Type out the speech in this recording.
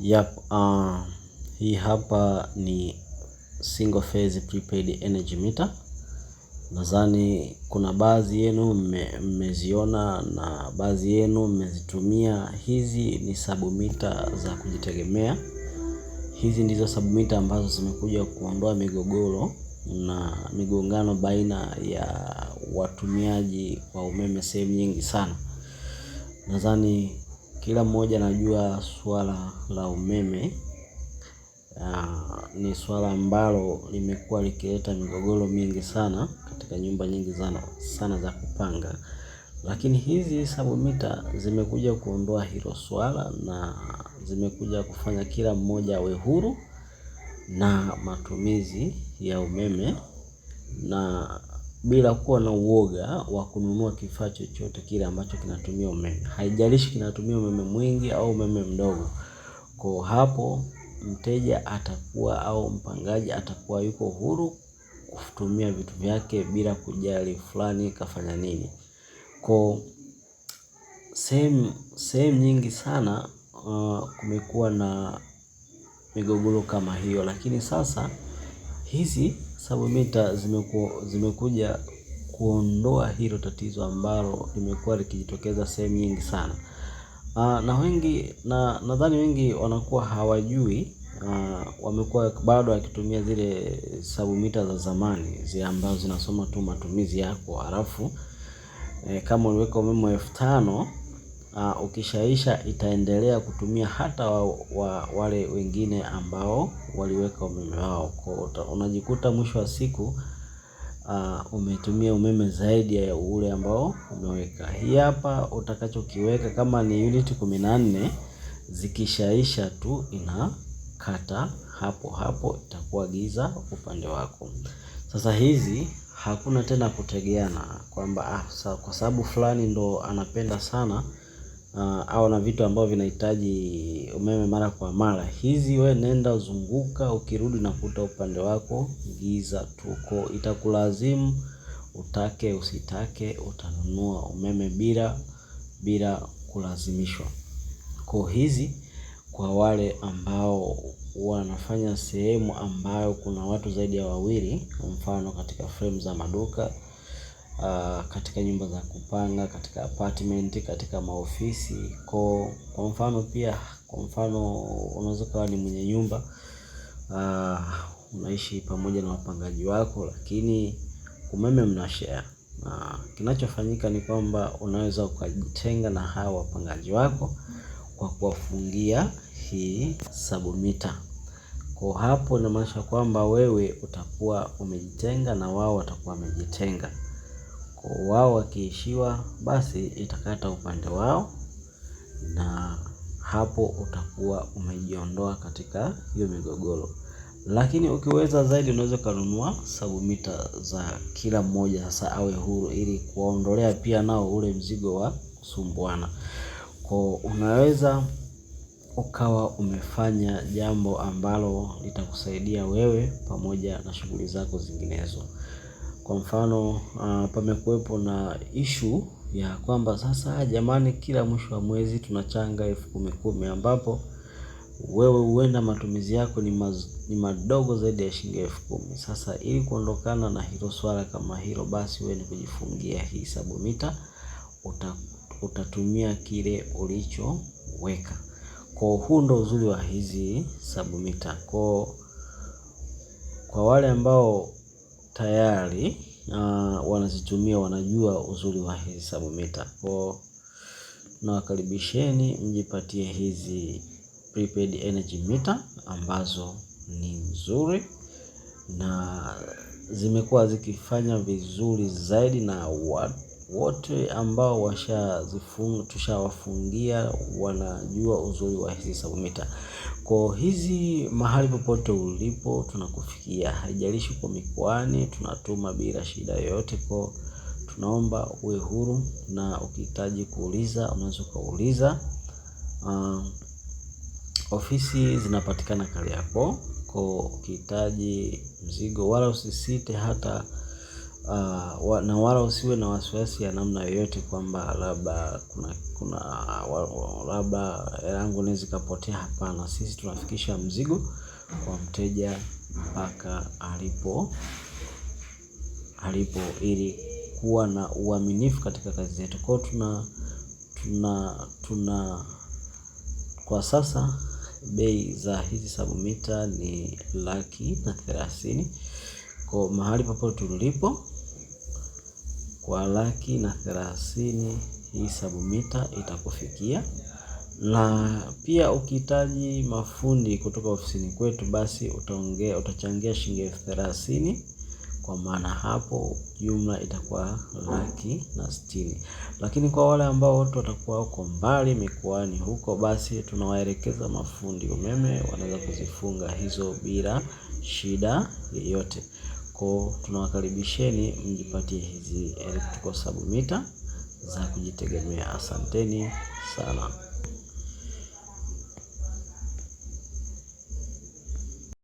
Yep, hii hapa ni single phase prepaid energy meter. Nadhani kuna baadhi yenu mmeziona na baadhi yenu mmezitumia. Hizi ni submita za kujitegemea. Hizi ndizo submita ambazo zimekuja kuondoa migogoro na migongano baina ya watumiaji wa umeme sehemu nyingi sana. Nadhani kila mmoja anajua swala la umeme ni swala ambalo limekuwa likileta migogoro mingi sana katika nyumba nyingi sana, sana za kupanga. Lakini hizi submita zimekuja kuondoa hilo swala na zimekuja kufanya kila mmoja awe huru na matumizi ya umeme na bila kuwa na uoga wa kununua kifaa chochote kile ambacho kinatumia umeme. Haijalishi kinatumia umeme mwingi au umeme mdogo. Kwa hapo mteja atakuwa au mpangaji atakuwa yuko huru kutumia vitu vyake bila kujali fulani kafanya nini. Kwa sehemu nyingi sana kumekuwa na migogoro kama hiyo, lakini sasa hizi submita zimekuja kuondoa hilo tatizo ambalo limekuwa likijitokeza sehemu nyingi sana. Na wengi na nadhani wengi wanakuwa hawajui, wamekuwa bado wakitumia zile submita za zamani zile ambazo zinasoma tu matumizi yako, halafu kama uliweka umeme wa 5,000 ukishaisha itaendelea kutumia hata wale wengine ambao waliweka umeme wao. Kwa unajikuta mwisho wa siku umetumia umeme zaidi ya ule ambao umeweka. Hii hapa utakachokiweka kama ni unit 14 zikishaisha tu inakata hapo hapo, itakuwa giza upande wako. Sasa hizi hakuna tena kutegeana kwamba kwa sababu fulani ndo anapenda sana au na vitu ambavyo vinahitaji umeme mara kwa mara. Hizi we nenda zunguka, ukirudi nakuta upande wako giza tuko, itakulazimu utake usitake utanunua umeme bila kulazimishwa. Kwa hizi kwa wale ambao wanafanya sehemu ambayo kuna watu zaidi ya wawili, kwa mfano katika frame za maduka, katika nyumba za kupanga, katika apartment, katika maofisi. Kwa mfano pia, kwa mfano unaweza kuwa ni mwenye nyumba, unaishi pamoja na wapangaji wako, lakini umeme mnashare. Na kinachofanyika ni kwamba unaweza ukajitenga na hawa wapangaji wako kwa kuwafungia hii submita. Kwa hapo inamaanisha kwamba wewe utakuwa umejitenga na wao watakuwa wamejitenga. Kwa wao wakiishiwa basi itakata upande wao na hapo utakuwa umejiondoa katika hiyo migogoro. Lakini ukiweza zaidi unaweza ukanunua submita za kila mmoja sasa awe huru ili kuwaondolea pia nao ule mzigo wa kusumbuana. Kwa unaweza ukawa umefanya jambo ambalo litakusaidia wewe pamoja na shughuli zako zinginezo. Kwa mfano pamekuwepo na issue ya kwamba sasa jamani, kila mwisho wa mwezi tunachanga 10,000 ambapo wewe huenda matumizi yako ni madogo zaidi ya shilingi 10,000. Sasa ili kuondokana na hilo swala kama hilo, basi wewe ni kujifungia hii submita, utatumia kile ulichoweka. Kwa huu ndo uzuri wa hizi submita. Kwa wale ambao tayari wanazitumia wanajua uzuri wa hizi submita. Kwa nawakaribisheni mjipatie hizi prepaid energy meter ambazo ni nzuri na zimekuwa zikifanya vizuri zaidi, na wote ambao tushawafungia wanajua uzuri wa hizi submita. Kwa hizi mahali popote ulipo tunakufikia, haijalishi kwa mikoani, tunatuma bila shida yoyote. Kwa tunaomba uwe huru, na ukihitaji kuuliza unaweza ukauliza. Ofisi zinapatikana Kariakoo. Kwa ukihitaji mzigo wala usisite hata Na wala usiwe na wasiwasi ya namna yoyote kwamba labda kuna labda hela yangu inaweza ikapotea. Hapana, sisi tunafikisha mzigo kwa mteja mpaka alipo alipo ili kuwa na uaminifu katika kazi zetu. Kwa tuna tuna tuna kwa sasa bei za hizi sabumita ni 130,000. Kwa mahali popote tulipo kwa 130,000 hii sabumita itakufikia. Na pia ukihitaji mafundi kutoka ofisini kwetu, basi utaongea utachangia shilingi 30,000 kwa maana hapo jumla itakuwa 160,000. Lakini kwa wale ambao watu watakuwa huko mbali mikoani huko, basi tunawaelekeza mafundi umeme wanaweza kuzifunga hizo bila shida yoyote. Kwa tunawakaribisheni mjipatie hizi electrical submeter za kujitegemea. Asanteni sana.